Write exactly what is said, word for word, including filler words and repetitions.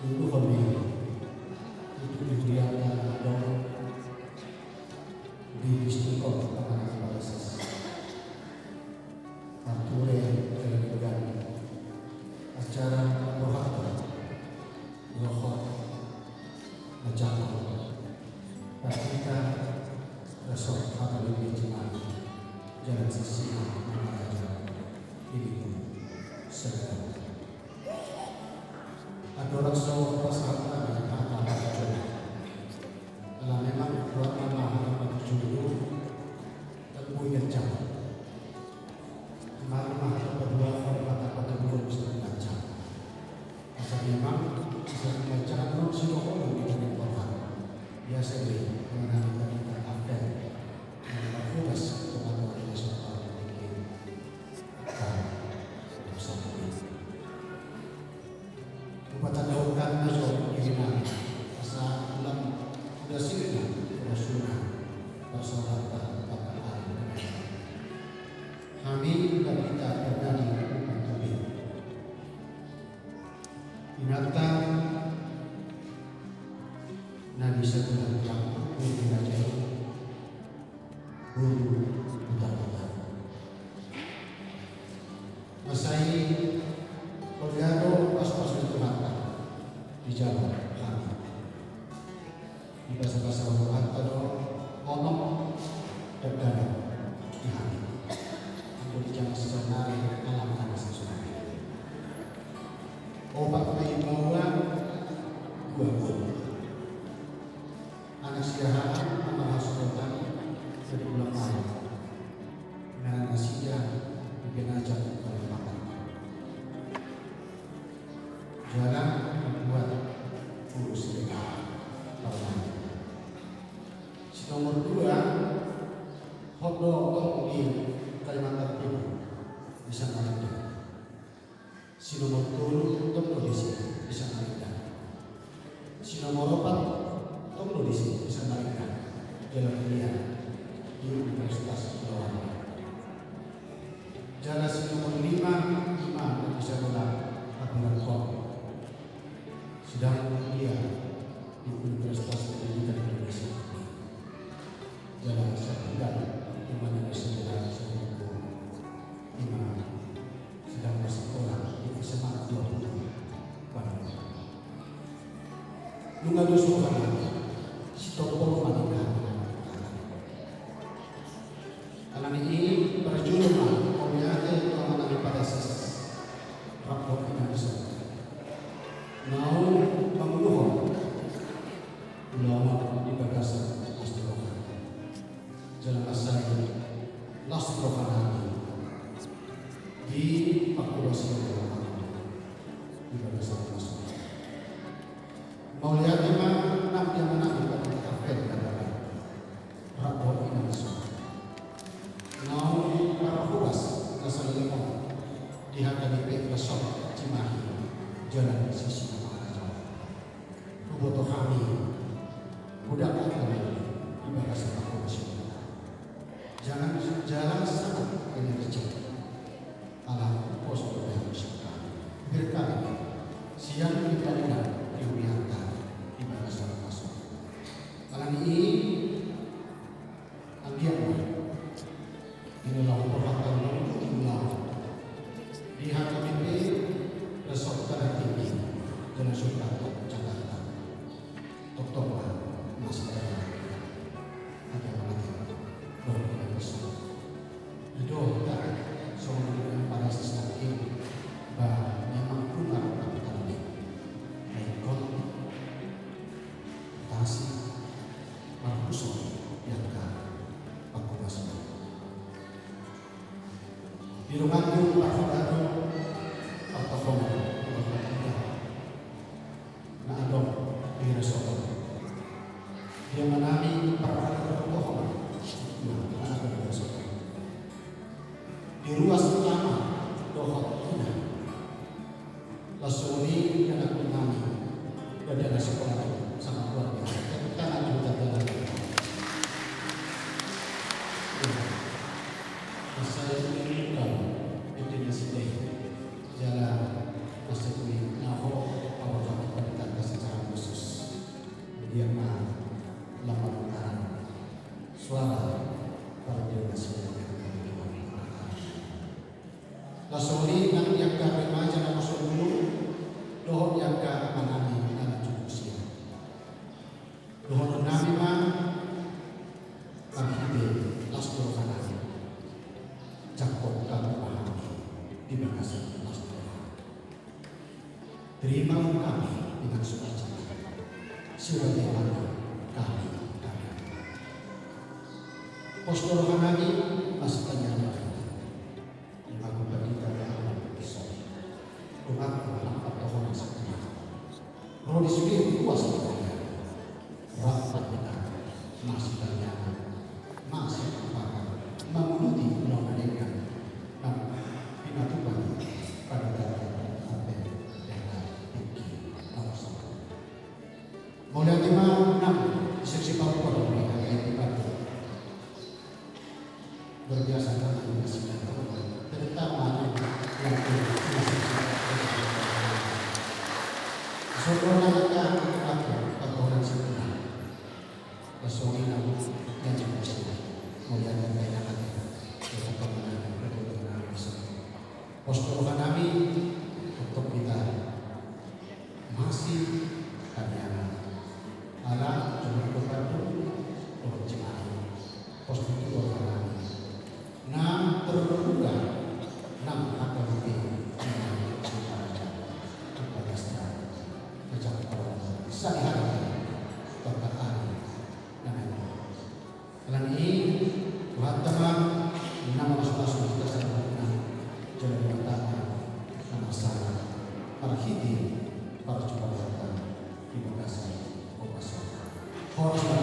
Tuduhon ni tutu di hurianta na adong di distrik on, Amang Parasius. Marture dalan denggan acara pembuatan dohot majaha Pandita Resort Hatalimbe Cimahi, Jalan Sisina, Mangaraja, Ibu Saudara. Andorang so pasahat hami hata patujolo. Ala memang buat nama hata patujolo, dan boi ganjang. Kemarin mah hata paduahon, hata patujolo bisa ganjang. Asa memang bisa ganjang, non sidohonon di dalam Quran. Biasa deh, mengenai kita akan yang bertugas untuk orang yang sudah tahu mungkin akan bersama. Hupatandahonkan ma jo diri nami, asa ulang udah sirna, udah sunnah, bersaudara, bapak, adik, hami udah kita pernah di rumah tubing. Inanta na bisa bilang yang aku di raja ini. Guru, putar-putar. Masa i, poda do pas-pas ni Tuhanta dijalo hami. Di basa-basa Tuhanta do, onok dan dalam di hami. Anggo di jaman saonari, alam na sasonari. Opat na ibawa, dua gol. Anak siahaan, anak hasuhuton, jadi ulang malam. Ngaran nasida di penajak ulang makan. Jalan membuat kurus lebar permainan. Si nomor dua, hot do tong di Kalimantan Timur, di Samarinda. Si nomor tolu, tong do disi, di Samarinda. Si nomor opat, tong do disi, di Samarinda. Jala kuliah di Universitas Lowalia. Jala si nomor lima, ima na di Sarola, Abirangkon. Sedang kuliah di Universitas Pendidikan Indonesia. Jala sampulu, ima na di Sarola, sampulu. Ima sedang bersekolah di S M A dua puluh. Bang. Nunga do suruhan, si topol ma di dalam. Alani i parjolo ma, mauliate tu amang nami Parasius. Rap dohot inang i. Naung manguluhon ulaon di bagasan las ni roha. Jala masa i las ni roha nami di panghobasion ni roha nami di bagasan las ni roha. Mauliate ma nang di amang nami Pandita Fred Nababan. Rap dohot inang i. Naung marhobas na saleleng on di H K B P Resort Cimahi, Jalan Sisina, Mangaraja. Huboto hami, budak hami di bagasan panghobasion. Jalan, jalan sangat energi. Ala huboto do hami sian hami. Berkali sian di pangula di hurianta di bagasan las on. Alani i, anggiat ma di na laho pasahat hami di ulaon di H K B P Resort Tanah Tinggi, Jalan Suprapto, Jakarta. Tongtong ma masih ada lagi. Ada lagi. Luar biasa. Itu tak songon Parasius nangkin, ba memang unang tangtang di. Baik kon tasi marhuso di angka panghobasion. Di donganku parhobas, partohongan, parhobas na adong di resort on. Di amang nami parhobas, partohongan na adong di resort on. Di ruas ama dohot ina. Las songon i di anak nami, di anak sekolah, sangat luar biasa. Tepuk tangan untuk anak-anak. Ya. Masa i, intinya sudah Imbangun kami dengan sukacita, sebagaimana kami kami. Pos do roha nami, masih tanya lagi. Imbangun bagi kami, Tuhan. Imbangun anak Tuhan yang setia. Roh di sini kuasa Tuhan. Rahmat Tuhan masih tanya. Masih apa? Manguluti ulaon na denggan. Nang pinatupa pada data sampai data tinggi. Langsung. Mauliate ma nang di seksi Papua do mauliate ma. Luar biasa nang di seksi Papua. Terutama nang yang di seksi Papua. Saudara nang angka pergaulan sekolah. Lasongi nang yang di seksi. Mauliate ma nang angka. Kita pemenang pergaulan sekolah. Pos do roha nami, untuk kita masih kami anak. Ala cuma kepada turun cemari. Pos do roha nami. Nang terbuka, nang akan lebih, nang terbuka. Terbatas dan kejangkauan. Sehari-hari, Bapak Ali, dan Alani, Tuhanta ma na mamasu-masu hita saluhutna, jala Tuhanta ma na marsala marhite parjumpa hita di bagasan bagasan. Horas ma